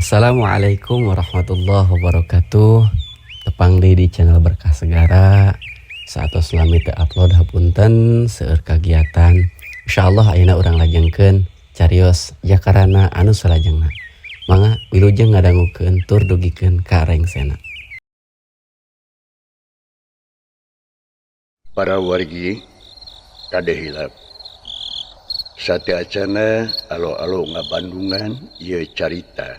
Assalamualaikum warahmatullahi wabarakatuh. Tepang deui di channel Berkah Segara. Saatos lami teu upload, hapunten, seueur kagiatan. Insyaallah ayeuna urang lajengkeun carios Jakarana anu salajengna. Mangga wilujeng ngadangukeun tur dugikeun ka rengsena. Para wargi, kade hilap. Sateuacanna alo-alo ngabandungan ieu carita.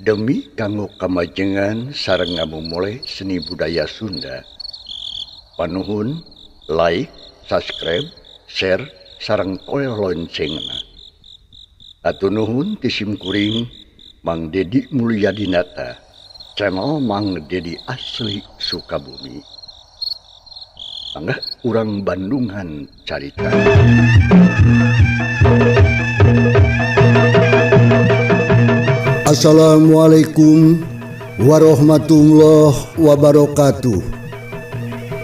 Demi kanggo kamajengan sareng ngamumule seni budaya Sunda. Panuhun like, subscribe, share, sareng toel loncengna. Hatur nuhun ti simkuring Mang Dedi Mulyadinata, channel Mang Dedi asli Sukabumi. Mangga urang Bandungan carita. Assalamualaikum warahmatullahi wabarakatuh.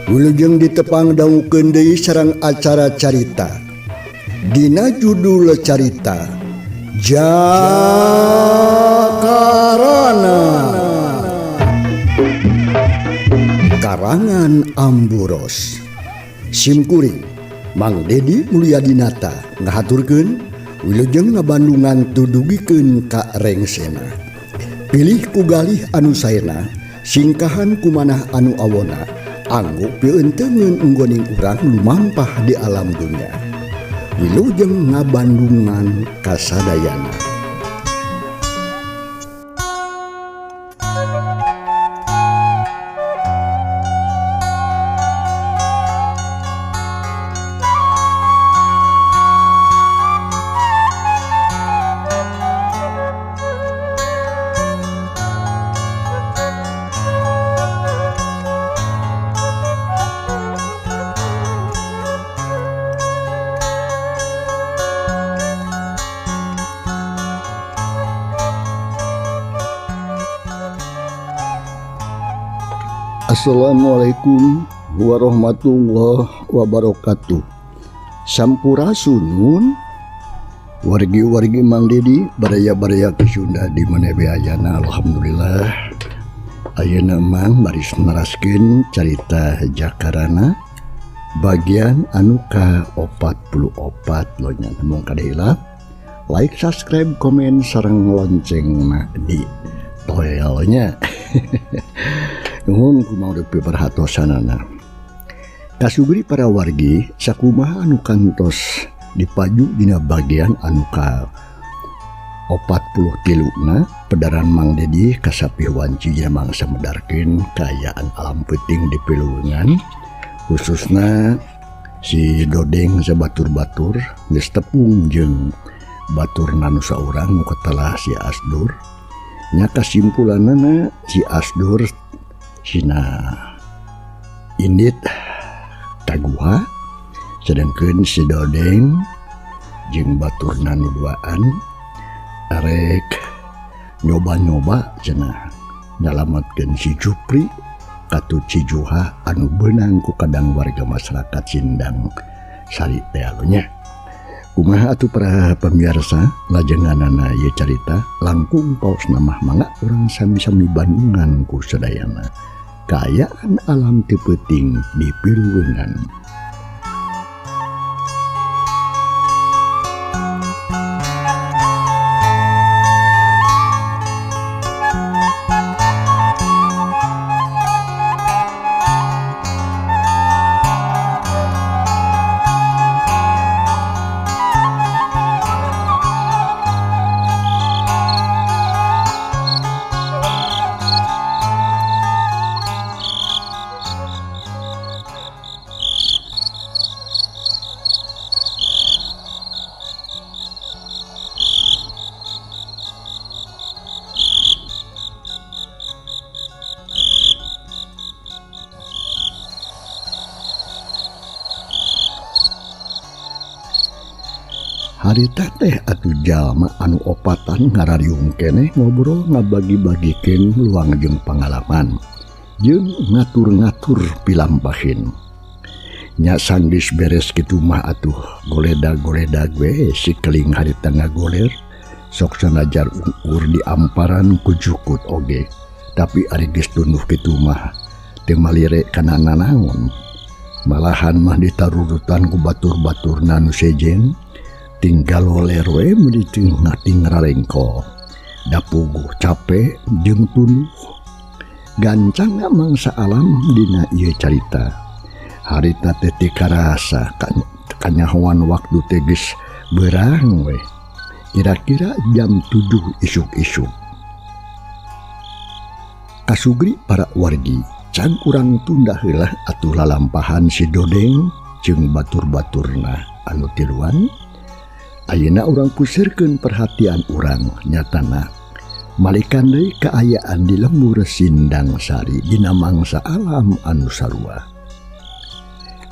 Wilujeng ditepang dangukeun deui sareng acara carita. Dina judul carita Jakarana. Karangan Amburos. Simkuring Mang Dedi Mulyadinata ngahaturkeun wilujeng ngabandungan tudugikeun ka rengsena. Pilih ku galih anu saena, singkahan kumanah anu awona, anggo pieunteuneun unggoning urang lumampah di alam dunya. Wilujeng ngabandungan kasadayana. Assalamualaikum warahmatullahi wabarakatuh. Sampurasun wargi-wargi Mang Dedi, baraya-baraya ke Sunda di mana be ayana. Alhamdulillah ayeuna Mang baris neraskeun carita Jakarana bagian anu ka 44 loh nya. Mung kada hilap like, subscribe, komen sareng loncengna di toelnya. Nuhun ku Mang Depi perhatosanana. Kasugri para wargi, sakumaha anu kantos dipaju dina bagian anu ka 43 na pedaran Mang Dedi kasapih wanci dina mangsa medarkeun kaayaan alam peuting di Piluwengan, khususna si Dodeng sabatur-batur geus tepung jeung baturna nu saurang nu katelah si Asdur. Nya kasimpulanana si Asdur sina indit taguha, sedangkan si Dodeng jeung baturna nu duaan arek nyoba-nyoba cenah nyalametkeun si Jupri katut si Juha anu beunang ku kadang warga masyarakat Sindang Sari teh nya. Kumaha atuh para pemirsa lajenganana ieu carita langkung paos namah mangga urang sami-sami bandungan ku sadayana. Kaayaan alam ti peuting di Piluwengan. Harita teh atuh jalma anu opatan ngarariung keneh ngobrol ngabagi-bagikeun luang jeung pangalaman jeung ngatur-ngatur pilampahin. Nya sanggeus beres kitu mah atuh goleda-goleda we si keling harita ngagoler Sok sanajar ukur di amparan ku jukut oge, tapi ari geus tunduh kitu mah teu malire kana nanaon. Malahan mah ditarurutan ku batur-baturna nu sejen, tinggal loler we meuni teu ngating rarengkol. Da puguh cape jeung tunduh. Gancangna mangsa alam dina ieu carita. Harita teh teu karasa kanyahoan waktu teh geus beurang we. Kira-kira jam 7 isuk-isuk. Kasugri para wargi, can urang tunda heula atuh lalampahan si Dodeng jeung batur-baturna anu tiluan. Ayeuna urang pusirkeun perhatian urang nyatana malikan deui kaayaan di lembur Sindang Sari dina mangsa alam anu sarua.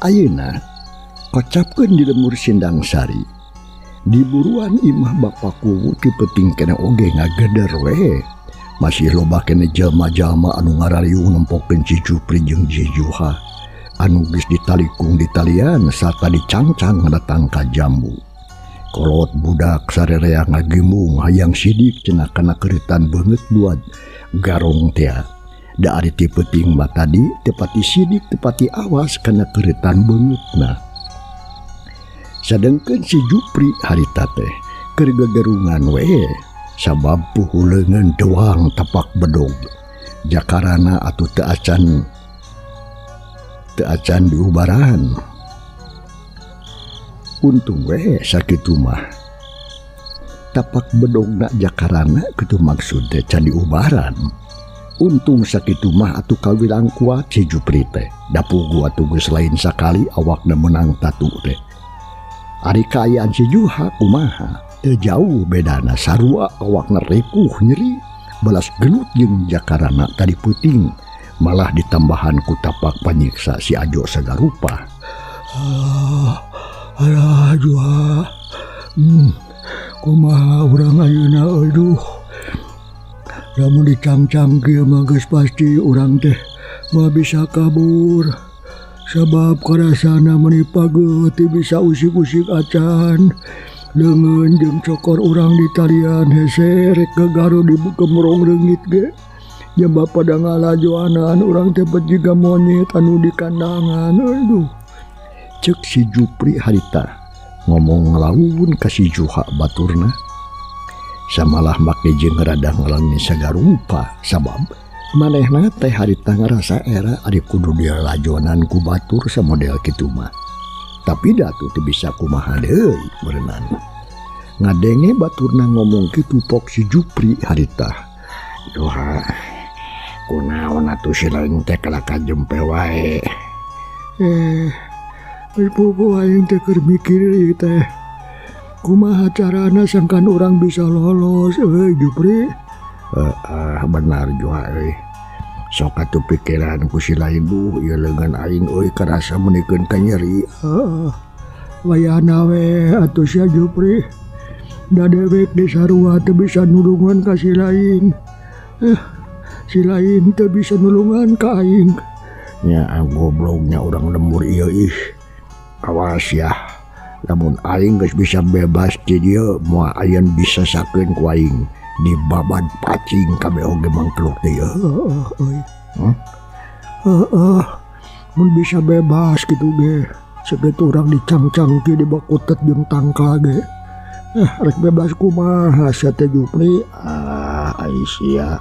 Ayeuna kocapkeun di lembur Sindang Sari. Di buruan imah Bapak Kuwu ti peuting keneh oge ngageder we. Masih loba keneh jalma-jalma anu ngarariung nempokeun si Jupri jeung si Juha anu geus ditalikung di talian sarta dicangcang datang ka jambu. Kolot budak sarerea ngagembung hayang sidik cenah kana keuritan beungeut dua garong tea. Da ari ti peuting mah tadi teu pati sidik teu pati awas kana keuritan beungeutna. Sadengkeun si Jupri harita teh keur gegerungan we sabab puhu leungeun doang tapak bedog. Jakarana atuh teu acan diubaran. Untung we sakitu mah. Tapak bedogna jakarana kitu maksud teh can diubaran. Untung sakitu mah atuh kawilang kuat si Jupri teh. Da puguh atuh geus lain sakali awakna meunang tatu teh. Ari kaayaan si Juha kumaha teu jauh bedana sarua awakna ripuh nyeri balas gelut jeung jakarana tadi peuting malah ditambahan ku tapak panyiksa si Ajo sagarupa. Alah Juha, kumaha urang ayeuna aduh. Lamun dicangcang kieu mah geus pasti urang teh moal bisa kabur. Sabab karasana meuni pageut teu bisa usik-usik acan. Leungeun jeung cokor urang di talian hese rek gagaru di kemrong reungit ge. Jaba pada ngalajoanan urang teh bet jiga monyet anu di kandangan. Aduh. Ceuk si Jupri harita ngomong ngalaun ka si Juha baturna. Samalah make jeung rada ngalangi sagarupa sabab manehna teh harita ngarasa era ari kudu dilajonan ku batur samodel kitu mah. Tapi da atuh teu bisa kumaha deui meureunnan. Ngadenge baturna ngomong kitu pok si Jupri harita. Duha, kunaon atuh si lain teh kalah ka jempe wae. Puguh aing teh keur mikir ieu teh. Kumaha carana sangkan urang bisa lolos euy Jupri? Benar Juha euy. Sok atuh pikiran ku si lain duh ieu leungeun aing euy karasa meunikeun ka nyeri. Wayahna we atuh sia Jupri. Da dewek di sarua teu bisa nulungan ka si lain. Si lain teu bisa nulungan ka aing. Nya gobloknya urang lembur ieu ih. Awas ya. Lamun aing geus bisa bebas ti dieu moal aya nu bisa sakeun ku aing. Dibabad pacing kabeh oge mangkluk teh euy. Heeh. Mun bisa bebas kitu ge. Sakitu urang dicangcang kieu dibakutet jeung tangkal ge. Rek bebas kumaha sia teh Jupri? Ai sia.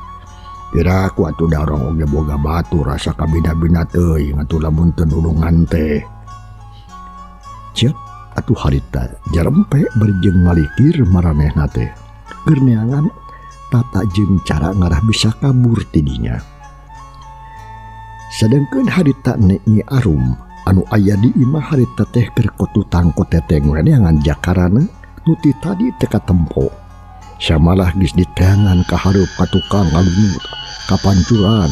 Piraku atuh da urang oge boga batu rasa kabina-bina teuing atuh lamun teu nulungan teh. Ceuk atuh harita jarempe bari jeung malikir maranehna teh. Keur neangan tata jeung cara ngarah bisa kabur tidinya. Sadengkeun harita Nyi Arum anu aya di imah harita teh keur kotutang koteteng we neangan jakarana nu ti tadi teh katempo. Samalah geus diteangan ka hareup ka tukang ngalunut kapancuran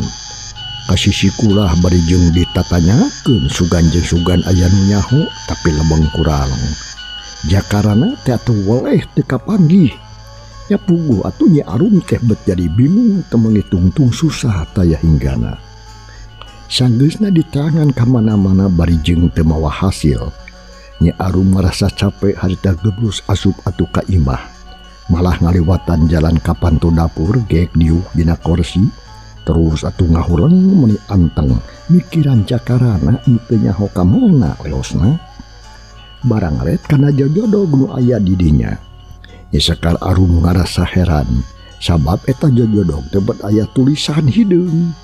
ka sisi kulah bari jeung ditatanyakeun sugan jeung sugan aya nu nyaho tapi lebeng kurang. Jakarana teh atuh weleh teu kapanggih. Nya puguh atuh Nyi Arum teh bet jadi bingung teu mengitungtung susah taya hinggana. Sanggeusna diteangan ka mana-mana bari jeung teu mawa hasil. Nyi Arum ngarasa capek harita gebrus asup atuh ka imah. Malah ngaliwatan jalan ka pantu dapur geek diuk dina kursi terus atuh ngahuleng meuni anteng mikiran Jakarana nu teu nyaho ka mana leosna. Barang ret kana jojodog nu aya di dinya. Nyi Sekar Arum ngarasa heran sabab eta jojodog teh bet aya tulisan hideung.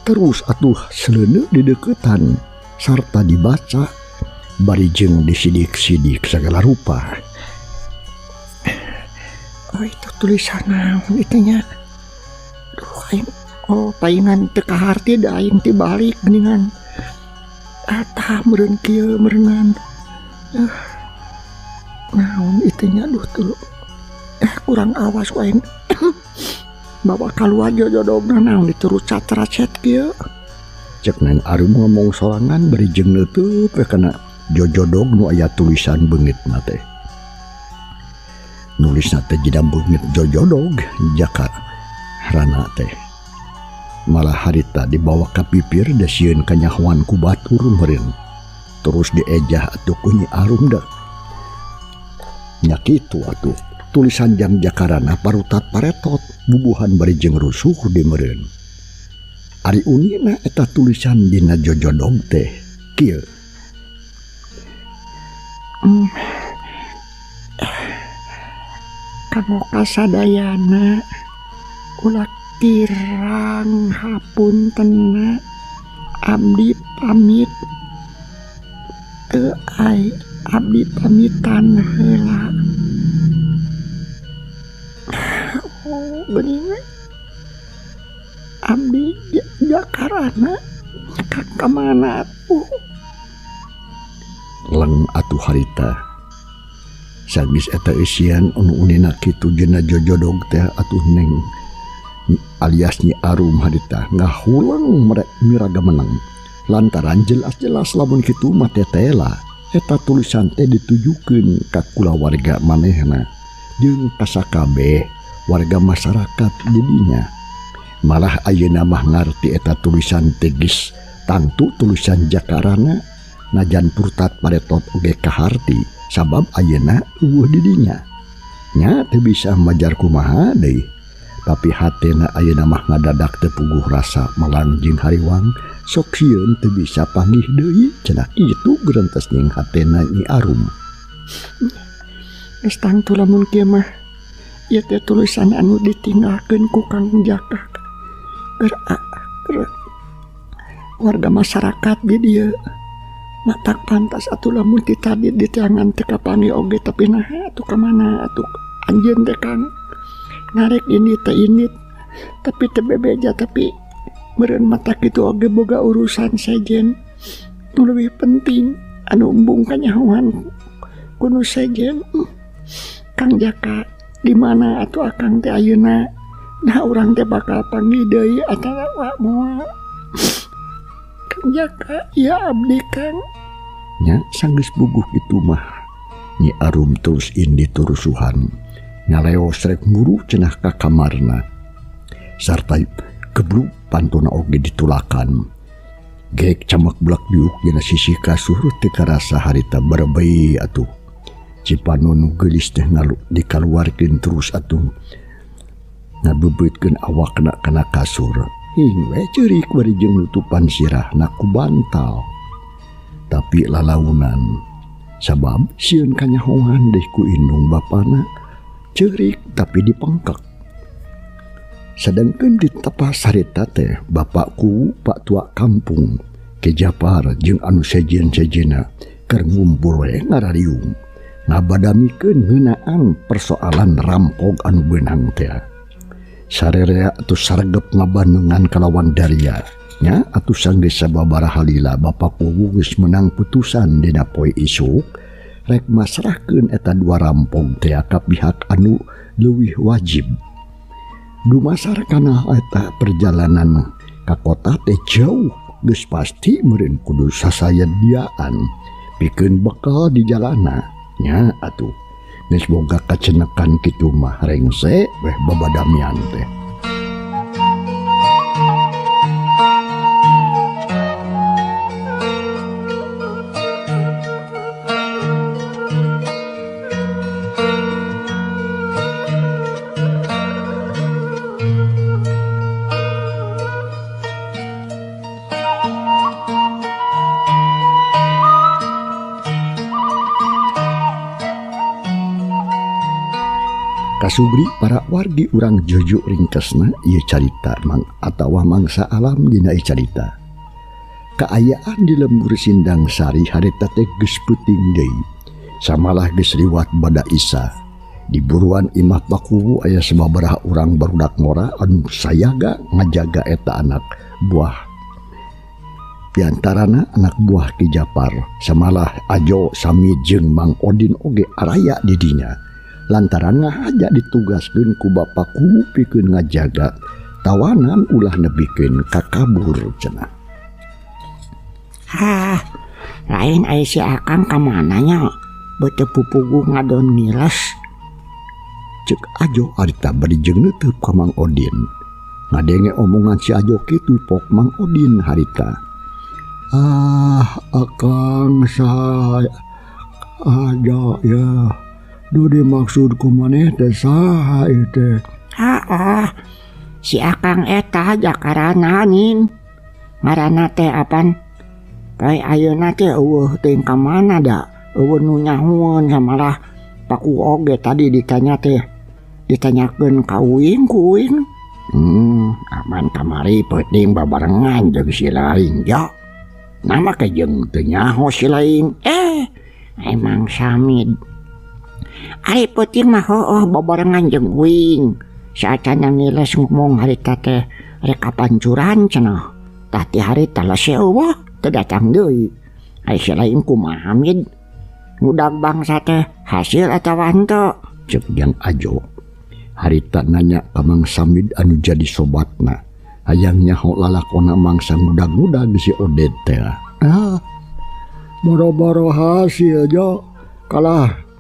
Terus atuh seleuneu dideukeutan sarta dibaca bari jeung disidik-sidik sagala rupa. Oh itu tulisan naon itu nya. Duh aing oh paingan teu kaharti da aing ti balik geuningan. Atah meureun kieu meureungan. Naon itu nya duh teu. Kurang awas ku aing. Bawa kaluar jojodogna naon diterucat-racet kieu. Cek Neng Arum ngomong sorangan bari jeung neutup we kana jojodog nu aya tulisan beungitna teh. Nulisna teh jida beungit jojodog jaka rana teh. Malah harita dibawa ka pipir da sieun kanyahoan ku batur meureun. Terus diejah atuh ku Nyi Arum da. Nya kitu atuh tulisan jam Jakarana parutat paretot bubuhan bari jeung rusuh di meureun. Ari unina eta tulisan dina jojodog teh kieu. Kanggo kasadayana ulah kirang hapuntenna abdi pamit teu ai abdi pamitan heula. Oh geuning we abdi Jakarana ka mana atuh. Leng atuh harita sagis eta eusian anu unina kitu dina jojodog teh atuh Neng alias Nyi Arum harita ngahuleng miraga menang lantaran jelas-jelas lamun kitu mah tetela eta tulisan teh ditujukeun ka kulawarga manehna jeung ka sakabeh warga masyarakat didinya. Malah ayeuna mah ngarti eta tulisan teh geus tangtu tulisan Jakarana najan purtat paretot oge kaharti sabab ayeuna eueuh di dinya. Nya teu bisa majar kumaha deui. Tapi hatena ayeuna mah ngadadak teu puguh rasa melang jeung hariwang sok sieun teu bisa panggih deui cenah kitu gerentes ning hatena Nyi Arum. Geus tangtu lamun kieu mah ieu teh tulisan anu ditinggalkeun ku Kang Jaka keur warga masyarakat di dieu. Matak pantas atuh lamun ti tadi diteangan teu kapanggih oge tapi naha atuh ka mana atuh anjeun teh Kang ngarek ini teh ini tapi teu bebeja tapi meureun mata kitu oge boga urusan sejen nu leuwih penting anu embung kanyahoan kuno sejen. Kang Jaka di mana atuh akang teh ayeuna nah urang teh bakal panggih deui atawa moal. Kang Jaka ya abdi Kang. Nya sanggeus buguh kitu mah Nyi Arum terus indi turusuhan ngaleos rek muru cenah ka kamarna sarta geblug pantona oge ditulakan. Geek camak blak diuk dina sisi kasur teu karasa harita berebei atuh. Cipanon nu geulis teh ngalu dikaluarkeun terus atuh ngabeubeutkeun awakna kana kasur. Hing we ceurik bari jeung nutupan sirahna ku bantal. Tapi lalaunan sabab sieun kanyahoan deh ku indung bapana ceurik tapi dipengkek. Sedangkeun di tepas harita teh bapakku Pak Tua Kampung Ki Japar jeung anu sejen-sejena keur ngumpul we ngarariung ngabadamikeun ngeunaan persoalan rampog anu beunang teh. Sarerea atuh saregep ngabanengan kalawan Daria nya atuh sanggeus sababaraha lila bapakku geus menang putusan dina poe isuk rek masrahkeun eta dua rampog teh ka pihak anu leuwih wajib. Dumasar kana eta perjalanan ka kota teh jauh geus pasti meureun kudu sasayadiaan pikeun bekal di jalana nya atuh geus boga kacenekan kitu mah rengse weh babadamian teh. Para sugri para wargi urang juju ringkesna ieu carita mang atawa mangsa alam dina ieu carita. Kaayaan di lembur Sindang Sari harita teh geus peuting deui. Samalah geus liwat bada Isa. Di buruan imah Pakuwu aya sababaraha urang barudak ngora anu sayaga ngajaga eta anak buah. Piantarana anak buah Ki Japar, samalah Ajo Sami jeung Mang Odin oge araya di dinya. Lantaran ngahaja ditugaskeun ku Bapak Kuwu pikeun ngajaga tawanan ulah nebikeun ka kabur cenah. Hah, lain aya si Akang ka mana nya? Beuteung pupuguh ngadon ngiles. Cek Ajo harita bari jeung neuteub ka Mang Odin. Ngadenge omongan si Ajo kitu pok Mang Odin harita. Ah, Akang saha aja ya. Duh dimaksud ku maneh teh saha ieu teh? Haah, si Akang eta jakarana nin. Ngaranna teh apan? Poe ayeuna teh eueuh teuing ka mana da? Eueuh nu nyahueun samalah Paku oge tadi ditanya teh. Ditanyakeun ka uing ku uing. Aman kamari peuting babarengan jeung si laing ja. Nama ke jeung teu nyaho si laing. Emang Samid. Ari peuting mah heueuh babarengan jeung uing. Saacana ngiles ngomong harita teh rek kapancuran cenah. Tah ti harita lese eueuh teu datang deui. Ari si laing kumaha Mid? Ngudag bangsa teh hasil atawa henteu? Cek Jang Ajo. Harita nanya ka Mang Samid anu jadi sobatna. Hayang nyaho lalakona mangsa ngudag-ngudag si Oded teh. Ah, boro-boro hasil jo kalah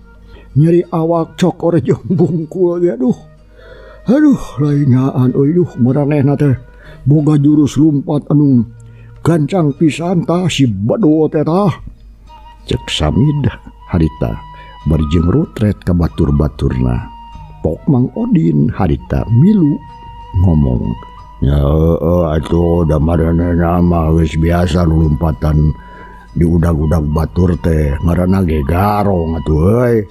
nyeri awak cokor jeung bungkul ge aduh. Aduh lainyaan euy duh maranehna teh boga jurus lumpat anu gancang pisan tah si bedo teh tah. Cek Samid harita bari jeung rutret ka batur-baturna. Pok Mang Odin harita milu ngomong. Ya atuh da maranehna mah geus biasa lulumpatan di udag-udag batur teh ngaranna ge garong atuh euy.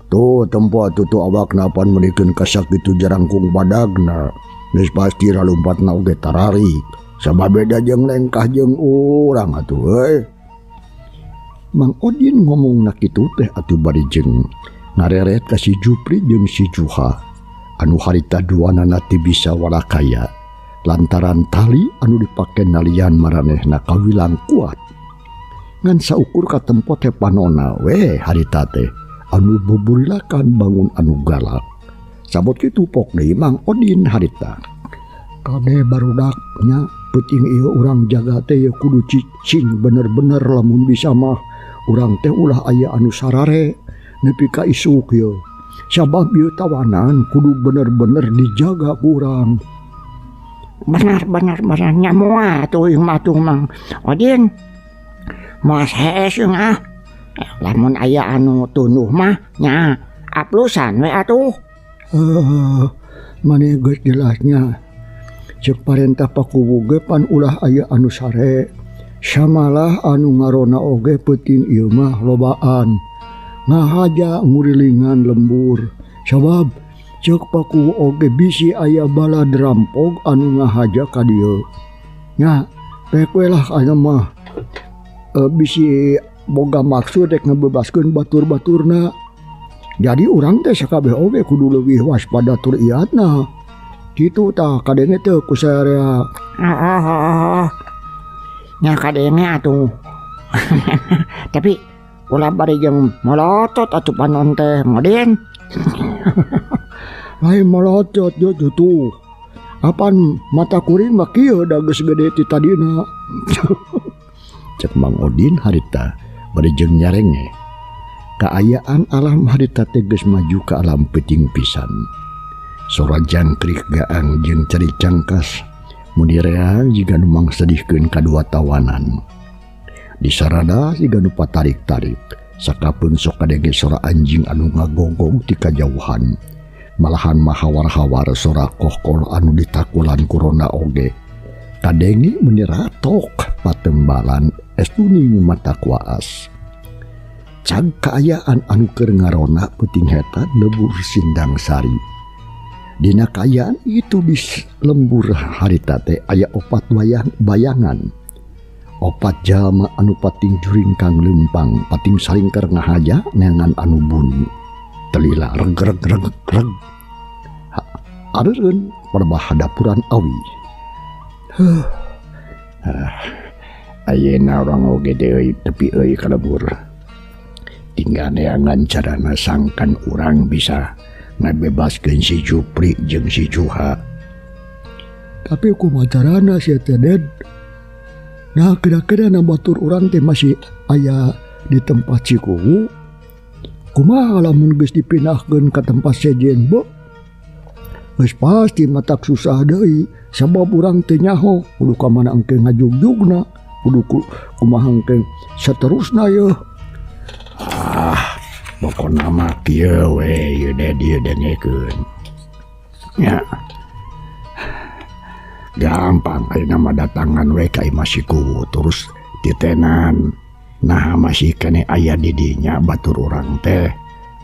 Tuh tempo atuh tuh awakna pan meunikeun kasak kitu jarangkung badagna. Geus pasti lalumpatna oge tararik. Sababeda jeung lengkah jeung urang atuh euy. Mang Odin ngomongna kitu teh atuh bari jeung ngareret ka si Jupri jeung si Juha anu harita duanana teu bisa walakaya lantaran tali anu dipake nalian maranehna kawilang kuat. Ngan saukur katempo teh panona we harita teh anu buburilakan bangun anu galak. Sabot kitu pok deui Mang Odin harita. Kade barudaknya peuting ieu urang jaga teh ieu kudu cicing bener-bener lamun bisa mah urang teh ulah aya anu sarare nepi ka isuk ieu. Sabab ieu tawanan kudu bener-bener dijaga ku urang. Benar benar benar nya moal atuh ieu mah tuh Mang Odin. Moal hees jeung ah. Lamun aya anu tunduh mah nya aplusan we atuh. Maneh geus jelasnya. Ceuk parentah Pakuwu ge pan ulah aya anu sare. Samalah anu ngarona oge peuting ieu mah lobaan. Ngahaja ngurilingan lembur. Sabab ceuk Pakuwu oge bisi aya balad rampog anu ngahaja ka dieu. Nya pek we lah aya mah. Bisi boga maksud rek ngebebaskeun batur-baturna. Jadi urang teh sakabeh oge kudu leuwih waspada tur iatna. Kitu tah kadenge teh ku sarea. Heeh. Nya kadenge atuh. Tapi ulah bari jeung molotot atuh panon teh Modin. Lain molotot jo tuh. Apan mata kuring mah kieu da geus gede ti tadina. Cek Mang Odin harita bari jeung nyarenge. Kaayaan alam harita teh geus maju ka alam peuting pisan. Sora jangkrik gaang jeung ceri cangkas muni reang jiga nu mangsedihkeun kadua tawanan. Disarada jiga nu patarik-tarik, sakapeun sok kadenge sora anjing anu ngagogog ti kajauhan. Malahan mahawar-hawar sora kohkol anu ditakulan ku ronda oge. Kadenge meni ratok patembalan estuning mata kuaas. Cag kaayaan anu keur ngarona peuting heta lebur Sindang Sari. Dina kaayaan itu di lembur harita teh aya opat wayang bayangan. Opat jalma anu pating juringkang leumpang, pating salingker ngahaja neangan anu bunyi. Telila reg reg reg reg. Areureun perbah dapuran awi. Huh. Ayeuna urang oge deui tepi euy ka lembur. Tinggal neangan carana sangkan urang bisa ngabebaskeun si Jupri jeung si Juha. Tapi kumaha carana sia teh, Ded? Nah, kira-kira na batur urang teh masih aya di tempat Cikuwu. Kumaha lamun geus dipindahkeun ka tempat sejen, Bo? Geus pasti matak susah deui, sabab urang teh nyaho kudu ka mana engke ngajugjugna, kudu kumaha engke saterusna yeuh. Ah, pokona mah kieu we ieu Ded ieu dengekeun. Nya. Gampang ayeuna mah datangan we ka imah si Kuwu terus titenan. Nah masih keneh aya di dinya batur urang teh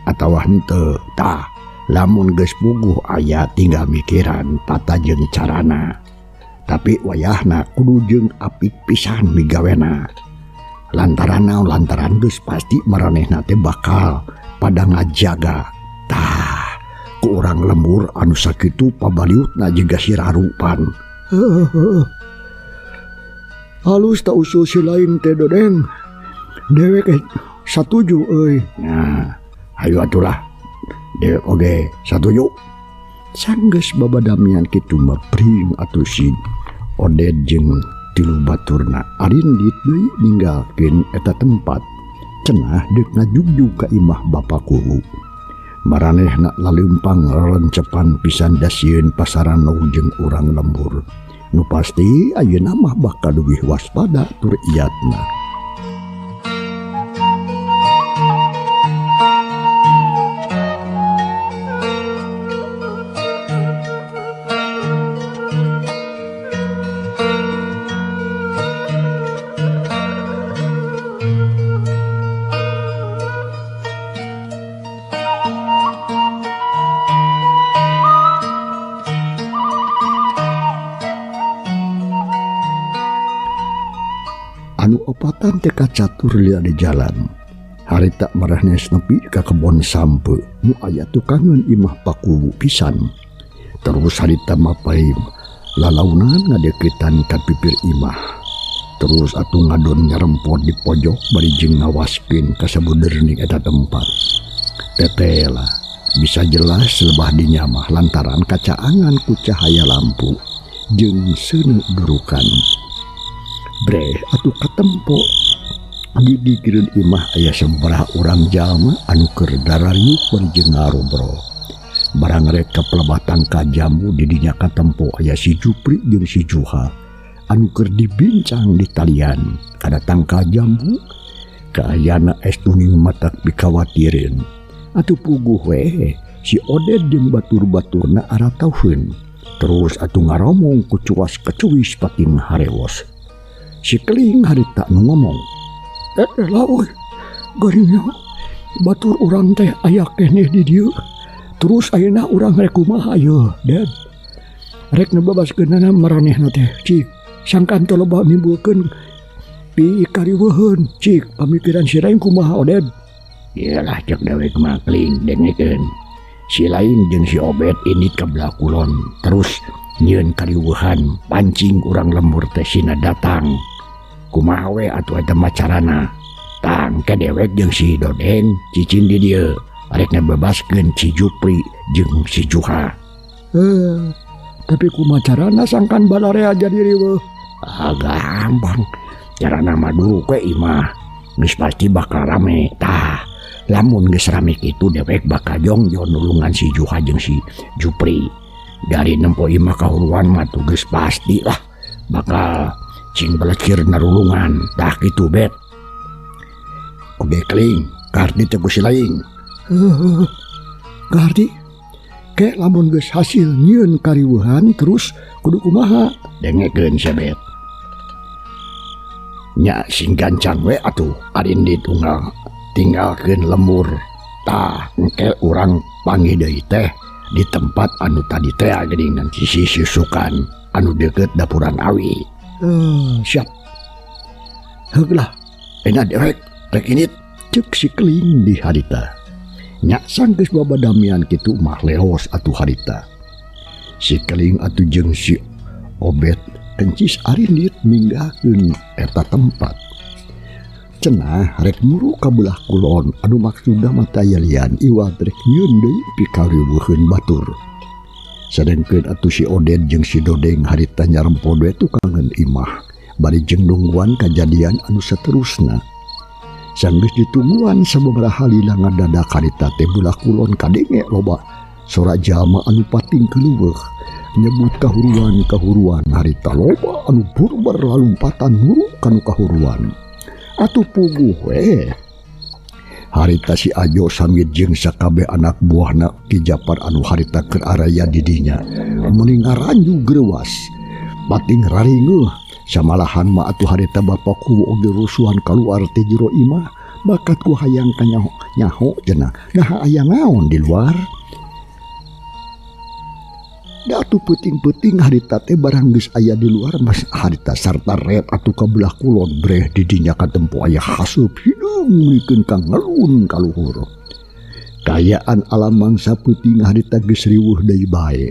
atawa henteu. Tah, lamun geus puguh aya tinggal mikiran tata jeung carana. Tapi wayahna kudu jeung apik pisan migawena. Lantaran naon? Lantaran geus pasti maranehna teh bakal pada ngajaga. Tah, ku urang lembur anu sakitu pabaliutna jiga si rarupan. Heeh. Halus tak usul si lain teh Dodeng. Dewek satuju euy. Nah, hayu atulah. Dewek oge satuju. Sanggeus babadamian kitu mah pring atuh si Oded jeung tilu baturna arindit deui ninggalkeun eta tempat. Cenah deuk ngajugjug ka imah Bapa Kuwu. Maranehna laleumpang rerencepan pisan dasieun pasarano jeung urang lembur. Nu pasti ayeuna mah bakal leuwih waspada tur iatna. Anu opatan teh kacatur liar di jalan. Harita marahnes nepi ka kebon sampe nu aya tukangeun imah Pakuwu pisan. Terus harita mapai lalaunan ngadeukeutan ka pipir imah. Terus atuh ngadon nyarempot di pojok bari jeung ngawaskeun ka sabudeurning eta tempat. Tetela bisa jelas lebah dinya mah lantaran kacaangan ku cahaya lampu jeung seuneu durukan. Breh atuh katempo di gigireun imah aya sababaraha urang jalma anu keur darariuk bari jeung ngarobrol. Barang rek ka pelebatan ka jambu di dinya katempo aya si Jupri jeung si Juha anu keur dibincang di talian. Kada tangkal jambu kaayana es tuning matak pikawatireun. Atuh puguh we si Oded jeung batur-baturna aratauheun. Terus atuh ngaromong ku cuas kecuis pating harewos. Si Keling harita nu ngomong, lah euy, geuringnya batur urang teh aya keneh di dieu. Terus ayeuna urang rek kumaha yeuh, Ded? Rek ngebebaskeunana maranehna teh, cik. Sangkan teu loba nimbulkeun pikariweuheun, cik. Pamikiran si lain kumaha, Oded? Iyalah cek dewek mah Keling dengekeun. Si lain jeung si Obed ini ka belah kulon, terus nyieun kariweuhan pancing urang lembur teh sina datang. Kumaha we atuh eta mah carana? Tang ke dewek jeung si Dodeng cicing di dieu arek ngebebaskeun si Jupri jeung si Juha. Tapi kumaha carana sangkan balarea jadi riweuh? Ah, gampang. Carana mah dulu we imah geus pasti bakal rame. Tah, lamun geus rame kitu dewek bakal jongjon nulungan si Juha jeung si Jupri. Dari nempo imah kahuruan mah tuh geus pasti lah bakal cing belecir narulungan. Tah kitu Bet. Oge Keling, kardi teh ku si lain. Kardi ke lamun geus hasil nyieun kariweuhan terus kudu kumaha? Dengekeun sia Bet. Nya sing gancang we atuh arindit unggal Tinggalkeun lembur. Tah engke urang panggih deui teh di tempat anu tadi teh geuningan sisi susukan anu deukeut dapuran awi. Siap. Heug lah. Enak dewek rek init cek si Keling di harita. Nya sanggeus babadamian kitu mah lehos atuh harita. Si Keling atuh jeung si Obet kencis arindit ninggalkeun eta tempat. Cenah rek muru ka belah kulon anu maksudna mah taya lian iwal rek nyieun deui pikariweuheun batur. Sadengkeun atuh si Oded jeung si Dodeng harita nyarempo we tukangeun imah bari jeung nungguan kajadian anu saterusna. Sanggeus ditungguan sababaraha lila ngadadak harita teh belah kulon kadenge loba sora jalma anu pating keuleuweuh nyebut kahuruan-kahuruan harita loba anu burber lalumpatan muru kanu kahuruan. Atuh puguh we. Harita si Ajo Samid jeung sakabeh anak buahna Ki Japar anu harita keur araya di dinya meuni ngaranju greuwas pating raringeuh samalahan mah atuh harita bapa kuwu oge rusuhan kaluar ti jero imah bakat ku hayang kanyaho nyaho cenah naha aya naon di luar. Da atuh peuting-peuting harita teh barang geus aya di luar mas harita sarta ret atuh ka belah kulon breh di dinya katempo aya haseup hideung meunikeun ka ngelun ka luhur. Kayaan alam mangsa peuting harita geus riweuh deui bae.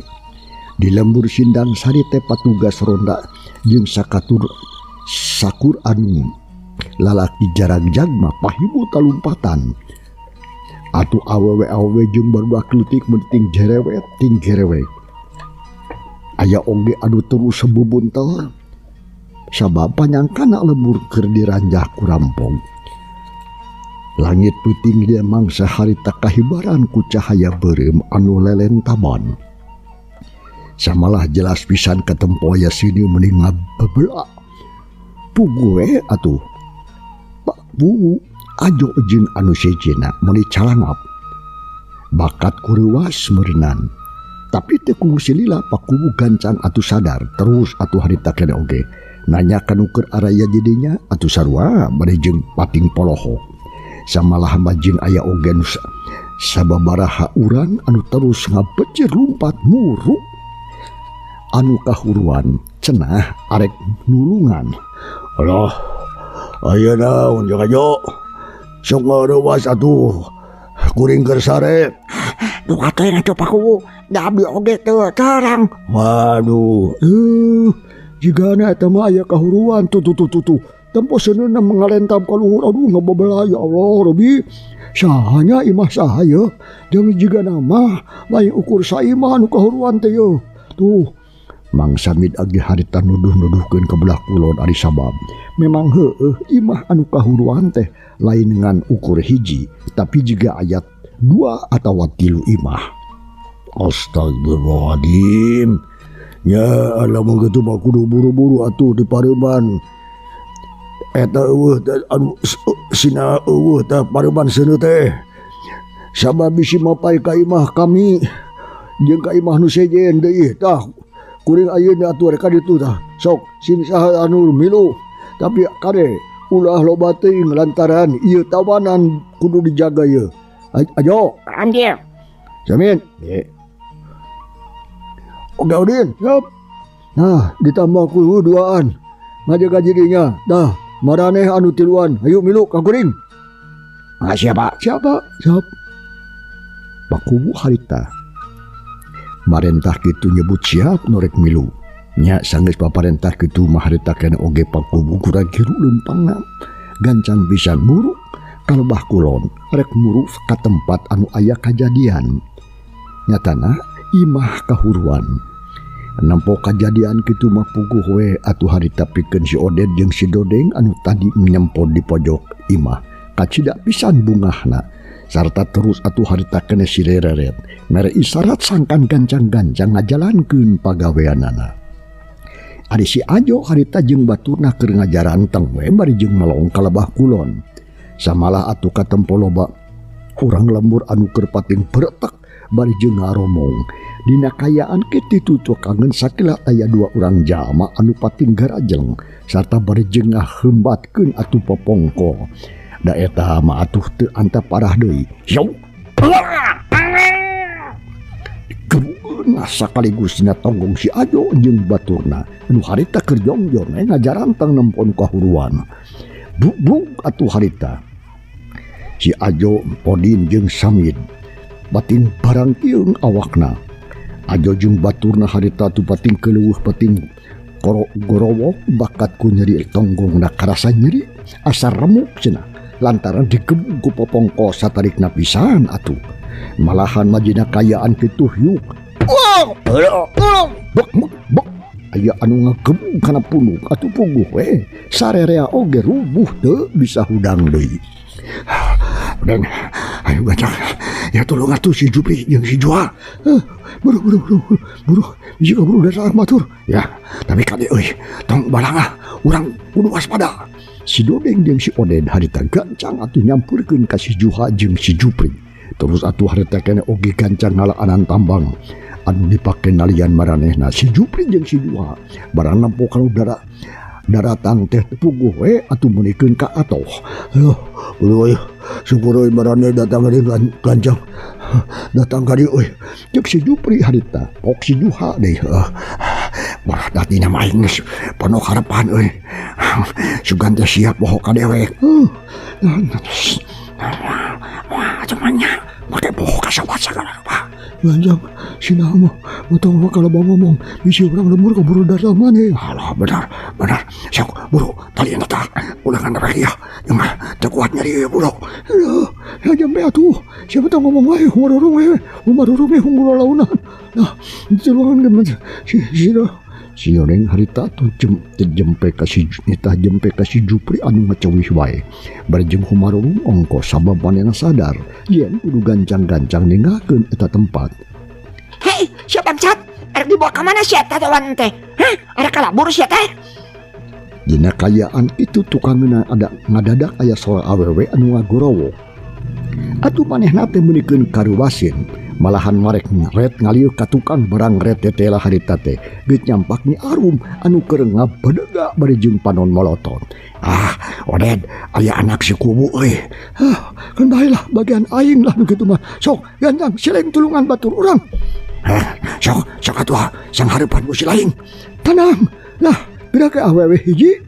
Di lembur Sindang Sari teh patugas ronda jeung sakatur sakur anu lalaki jarag-jag mah pahibu talumpatan. Atuh awewe-awewe jeung barudak leutik meuting jerewet ting gerewek. Aya oge anu terus sebubuntel sabab panyangkana lembur keur diranjah ku rampong. Langit peuting dia mangsa harita kahibaran ku cahaya beureum anu lelentaban. Samalah jelas pisan katempo aya sini meni ngabebelak. Puguh we atuh. Pak Buwu ajo jeung anu sejena meuni calangap. Bakat kureuwas meureunan. Tapi teu kungsi lila Pakuwu gancang atuh sadar terus atuh harita kene oge. Nanya kanu keur araya jadinya atuh sarua bari jeung pating polohok. Samalah mah jeung aya oge nu sababaraha urang anu terus ngabecir lumpat muruk. Anu kahuruan cenah arek nulungan. Alah, aya naon jeung ajo. Sok ngarewas atuh kuring keur sare. Duh atuh atuh Pakuwu. Da abdi oge teu terang. Waduh, jigana eta mah aya kahuruan tuh tuh tuh tuh tuh. Tempo seuneuna mengalentam ka luhur, aduh ngababela ya Allah Rabbi. Sahanya imah saha ye? Jeung jigana mah lain ukur saimah anu kahuruan teh ye. Tuh Mang Samid agi harita nuduh-nuduhkeun ka belah kulon ari sabab memang heueuh imah anu kahuruan teh lain ngan ukur hiji tapi jiga ayat 2 atawa 3 imah. Astagfirullahaladzim. Ya lamun kitu mah kudu buru-buru atuh di pareuman. Eta eueuh teh anu sina eueuh teh pareuman seuneu teh. Sabab bisi mapay ka imah kami jeung ka imah nu sejen deui tah. Kuring ayeuna atuh rek ka ditu tah. Sok sing saha anu milu. Tapi kade ulah loba teuing lantaran ieu tawanan kudu dijaga ieu. Ajo. Ambil. Jamin. Oke Udin, siap. Nah, ditambah ku duaan. Ngajaga jadinya. Dah, maraneh anu tiluan. Ayo milu ka kuring. Ah, siapa? Siapa? Siap. Pakuwu harita. Marentah kitu nyebut siap norek milu. Nya sanggeus paparentah kitu mah harita kena oge Pakuwu kurang kiru leumpangna. Gancang pisan muruk kalebah kulon rek muruk ka tempat anu aya kajadian. Nyatana imah kahuruan. Nempo kajadian kitu mah puguh we atuh harita pikeun si Oded jeung si Dodeng anu tadi nyempod di pojok imah. Kacida pisan bungahna sarta terus atuh harita kene si rereret mere isarat sangkan gancang-gancang ngajalankeun pagaweanana. Ari si Ajo harita jeung baturna keur ngajaranteng we bari jeung melong ka lebah kulon. Samalah atuh katempo loba urang lembur anu keur pating beretek bari jeung ngaromong. Dina kayaan kitu tukangeun sakila aya 2 urang jalma anu pating garajeng sarta bari jeung ngahembatkeun atuh popongko. Da eta mah atuh teu antap parah deui. Yau. Gebugeun sakaligus dina tonggong si Ajo jeung baturna anu harita keur jongjon ngajarantang nempon kahuruan. Bublug atuh harita. Si Ajo, Odin jeung Samid batin barang tieung awakna. Ajo jeung baturna harita tu batin keleuweuh batin gorowok bakat ku nyeri tonggongna karasa nyeri asa remuk cenah lantaran digebug ku popongko satarikna pisan atuh. Malahan majina kayaan kitu hiuk. Bek bek bek aya anu ngagebug kana punuk atuh puguh we sarerea oge rubuh teu bisa hudang deui. Deng, ayo gacang. Ya tolong atuh si Jupri jeung si Juha. Buru buru buru buru bisi kaburu dasar batur. Ya, tapi kade euy, tong balangah urang kudu waspada. Si Dodeng jeung si Oden harita gancang atuh nyamperkeun ka si Juha jeung si Jupri. Terus atuh harita keneh oge gancang ngalaanan tambang anu dipake nalian maranehna si Jupri jeung si Juha. Barang nempo kana udara daratan teh puguh we atuh meunikeun ka atoh. Aduh, euy, syukur euy maraneh datang ka gancang. Datang ka dieu euy. Ceuk si Jupri harita, pok si Juha deui. Barah datina mah aing geus penuh harapan euy. Sugan teh siap poho ka dewek. Wah, cumanya make poho ka sawat sagala rupa. Gancang sina mah motong mah kalau mau ngomong bisi urang lembur keburu datang maneh. Alah benar benar sok buru tali eta ulangan rek ya jeung teu kuat nyeri ieu buru. Aduh, ya jampe atuh siapa tau ngomong wae humarurung we humarurung we hunggul launan. Nah, tulungan geus si si si Yoreng harita tuh jempe ka si nitah jempe ka si Jupri anu ngaceuwih wae. Bari jeung humarurung ongko sabab manehna sadar yen kudu gancang-gancang ninggalkeun eta tempat. Hei, sia bangsat, erek dibawa ka mana sia eta hewan teh? Hah? Erek kalabur sia teh? Dina kayaan itu tukangeuna ada ngadadak aya sora awewe anu ngagorowok. Atuh manehna teh meunikeun karuwasin. Malahan marek ret ngalieu ka tukang barang ret tetela harita teh geus nyampak Nyi Arum anu keur ngabedega bari jeung panon molotot. Ah, Oded, aya anak si kubu euy. Hah, keun bae lah bagian aing lah nu kitu mah. Sok gantang sileng tulungan batur urang. Hah, sok sok atuh sang hareupan ku si laing. Tenang, lah pira ke awewe hiji.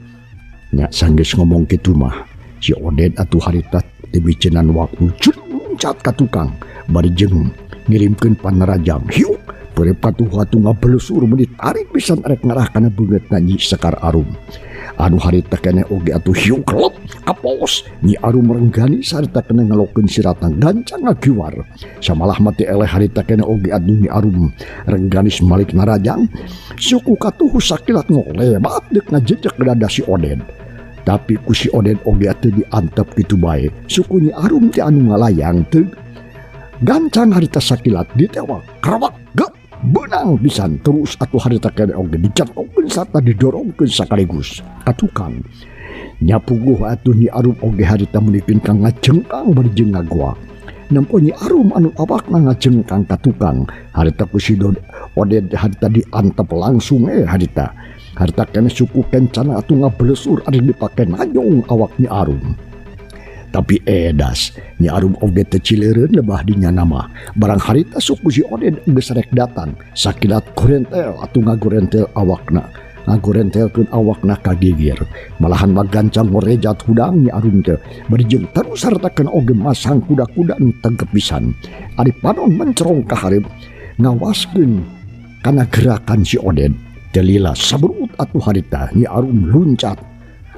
Nya sanggeus ngomong kitu mah si Oded atuh harita teu micenan waktu luncat ka tukang bari jeung ngirimkeun panarajang hiuk peureup katuh atuh ngabelusur meuni tarik pisan rek ngarah kana beungeutna Nyi Sekar Arum. Anu harita keneh oge atuh hiuk lep kapos Nyi Arum renggani sarta keneh ngelokeun siratna gancang ngagiwar. Samalah mati eleh harita keneh oge atuh Nyi Arum rengganis malik narajang suku katuh sakilat ngolebat deuk ngajejek dada si Oded. Tapi ku si Oded oge atuh diantep kitu bae suku Nyi Arum teh anu ngalayang teu gancang harita sakilat ditewak kerawak gep benang pisan terus atuh harita keneh oge dicantongkeun sarta didorongkeun sakaligus ka tukang. Nya puguh atuh Nyi Arum oge harita meunikeun ka ngajengkang bari jeung ngagoak. Nempo Nyi Arum anu awakna ngajengkang ka tukang harita ku si Oded harita diantep langsung harita. Harita keneh suku kencana atuh ngablesur ari dipake najong awak Nyi Arum. Tapi edas Nyi Arum oge teu cileureun lebah dinya nama. Barang harita suku si Oded geus rek datang sakilat gorentel atuh ngagorentel awakna. Ngagorentelkeun awakna ka gigir. Malahan mah gancang ngorejat hudang Nyi Arum teh bari jeung terus sarta keun oge masang kuda-kuda nu tegep pisan. Ari panon mencerong ka hareup ngawaskeun kana gerakan si Oded. Teu lila saberut atuh harita Nyi Arum luncat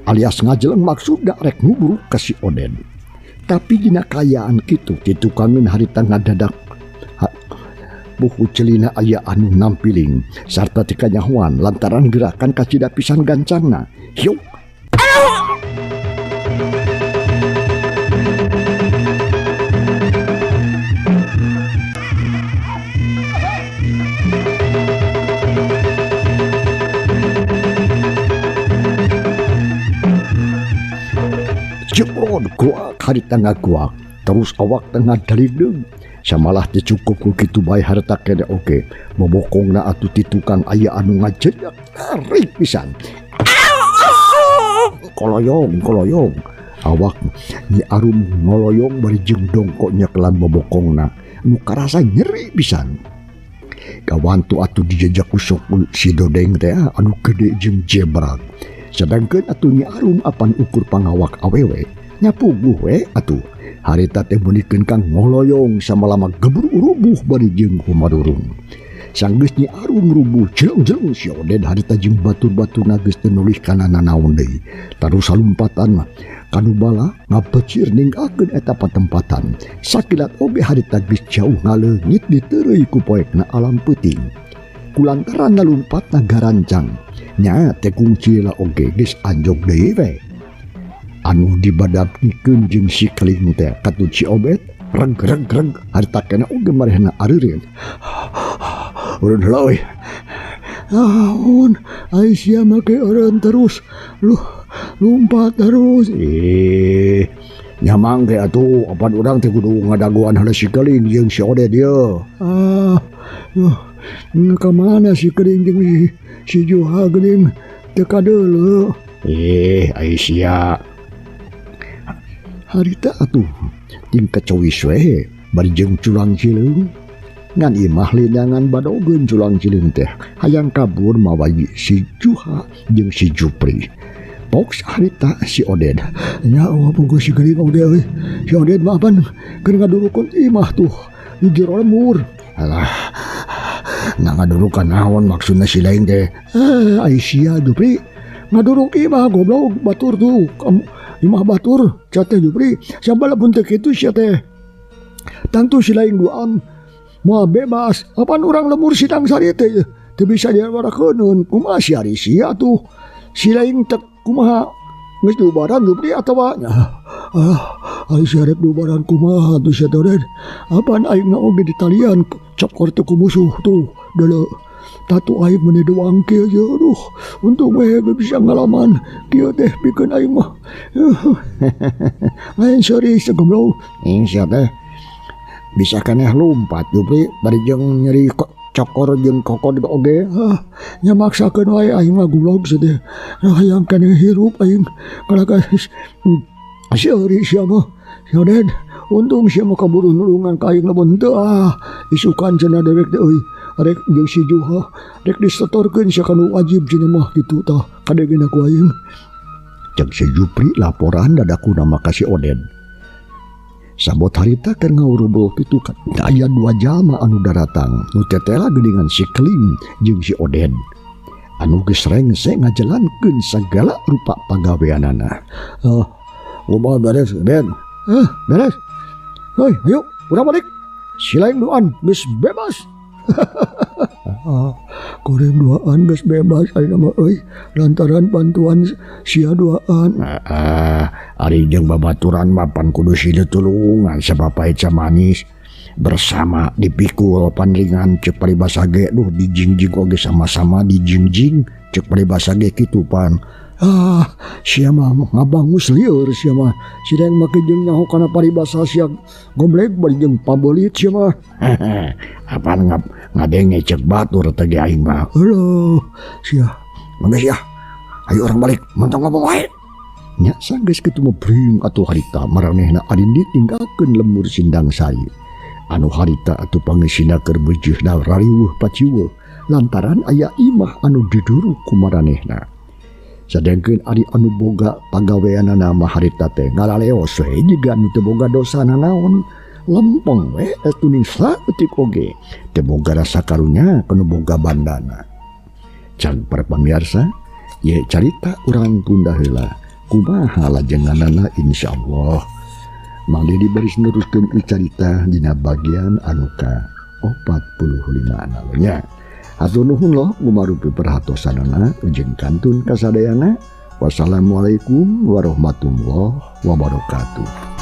alias ngajeleng maksudna rek ngubruk ka si Oded. Tapi dina kayaan kitu titukangeun harita ngadadak buhu celina aya anu nampiling sarta teu kanyahoan lantaran gerakan kacida pisan gancangna. Hiuk. Jeprot goak harita ngagoak terus awak tengah daligdeug. Samalah teu cukup ku kitu bae harta keneh oge bobokongna atuh ti tukang aya anu ngajejak tarik pisan. Koloyong koloyong Awak Nyi Arum ngoloyong bari jeung dongkok nyekelan bobokongna nu karasa nyeri pisan. Kawantu atuh dijejak ku si Dodeng teh anu gede jeung jebrak. Sedangkeun atuh Nyi Arum apan ukur pangawak awewe nya puguh we atuh. Harita teh meunikeun kang ngoloyong samalama gebur rubuh bari jeung humarurung. Sanggeus Nyi Arum rubuh jeleng-jeleng si Oded harita jeung batur-baturna geus teu nulih kana nanaon deui. Tarus salumpatan mah kanu bala ngapecir ninggalkeun eta patempatan. Sakilat oge harita geus jauh ngaleungit diteureuy ku poekna alam peuting. Kulantaran nalumpatna garancang nya teh kungcila oge geus anjog deui we. Anu dibadapikeun jeung si keling teh katut si Obet reg reg reg harita kena oge marehna areureun. Urun heula euy. Naon ai sia make eureun terus lu lumpat terus. Nyamang teh atuh apan urang teh kudu ngadagoan heula si keling jeung si Oded ieu. Ah, ka mana si keling jeung si Juha geuning teu kadeuleu. Ai sia harita atuh ting kacawis we bari jeung culang cileung. Ngan imah linangan badogeun culang cileung teh hayang kabur mawa si Juha jeung si Jupri. Poks harita si Oded. Nya Allah pungku si geuning oge euy. Si Oded mah pan keur ngadurukeun imah tuh di jero lemur. Alah, nah ngadurukan naon maksudna si lain teh? Ai sia Jupri ngaduruk imah goblok batur tuh. Imah batur sia teh Jupri. Siapa lamun teu kitu sia teh. Tangtu si lain duaan moal bebas. Apan urang lemur Sidang Sari teh teu bisa diwarakeun. Kumaha si ari sia tuh? Si lain teh kumaha geus diubaran Jupri atawa nya? Ari sia rek diubaran kumaha tuh sia teh? Apan aing na oge ditalian cokor teh ku musuh tuh deuleu. Tatu aing meuni doang kieu ye aduh untung we bisa ngalaman kieu teh pikeun aing mah. Lain seuri goblok. Sia teh bisa keneh lumpat Jupri bari jeung nyeri cokor jeung kokod oge. Nya maksakeun wae aing mah goblok sia teh. Hayang keneh hirup aing kalaka seuri sia mah. Sia Den, untung sia mah kaburu nulungan ka aing lamun teu ah isukan cenah dewek teh euy. Rek jeung si Juha rek disetorkeun sia kanu wajib cenah mah kitu tah kadegeuna ku aing. Cek si Jupri laporan dadakuna mah ka si Oded. Sabot harita keur ngawurubul kitu aya dua jalma anu daratang nu tetela geuningan si Keling jeung si Oded. Anu geus rengse ngajalankeun sagala rupa pagaweanana. Kumaha beres, Ben? Beres. Hoi, ayo urang balik. Si lain duaan geus bebas. Kuring duaan geus bebas ayeuna mah euy lantaran bantuan sia duaan. Ari jeung babaturan mah pan kudu silih tulungan sabapait samanis bersama dipikul panringan ceuk paribasa ge duh dijingjing oge sama-sama dijingjing ceuk paribasa ge kitu pan. Sia mah ngabangus lieur sia mah. Si deng make jeung nyaho kana paribasa sia goblek bari jeung pabeulit sia mah. Apaan ngadenge ceuk batur teh ge aing mah. Heuh sia. Mangga sia. Ayo urang balik, montong ngomong wae. Nya sanggeus kitu mah bring atuh harita maranehna ari ditinggalkeun lemur Sindang Sari. Anu harita atuh pangeusina keur beujeuna rariweuh paciweuh lantaran aya imah anu diduruk ku maranehna. Sadengkeun ari anu boga pagaweanana mah harita teh ngalaleos we jiga anu teu boga dosa nanaon. Lempeng we atuh saeutik oge teu boga rasa karunya kanu boga bandana. Cang para pamirsa, ye carita urang tunda heula kumaha lajenganana insyaallah. Mang Dedi baris neruskeun carita dina bagian anu ka 45 nya. Hatur nuhun loh ngumarupi perhatosanana ujeng kantun kasadayana. Wassalamualaikum warahmatullahi wabarakatuh.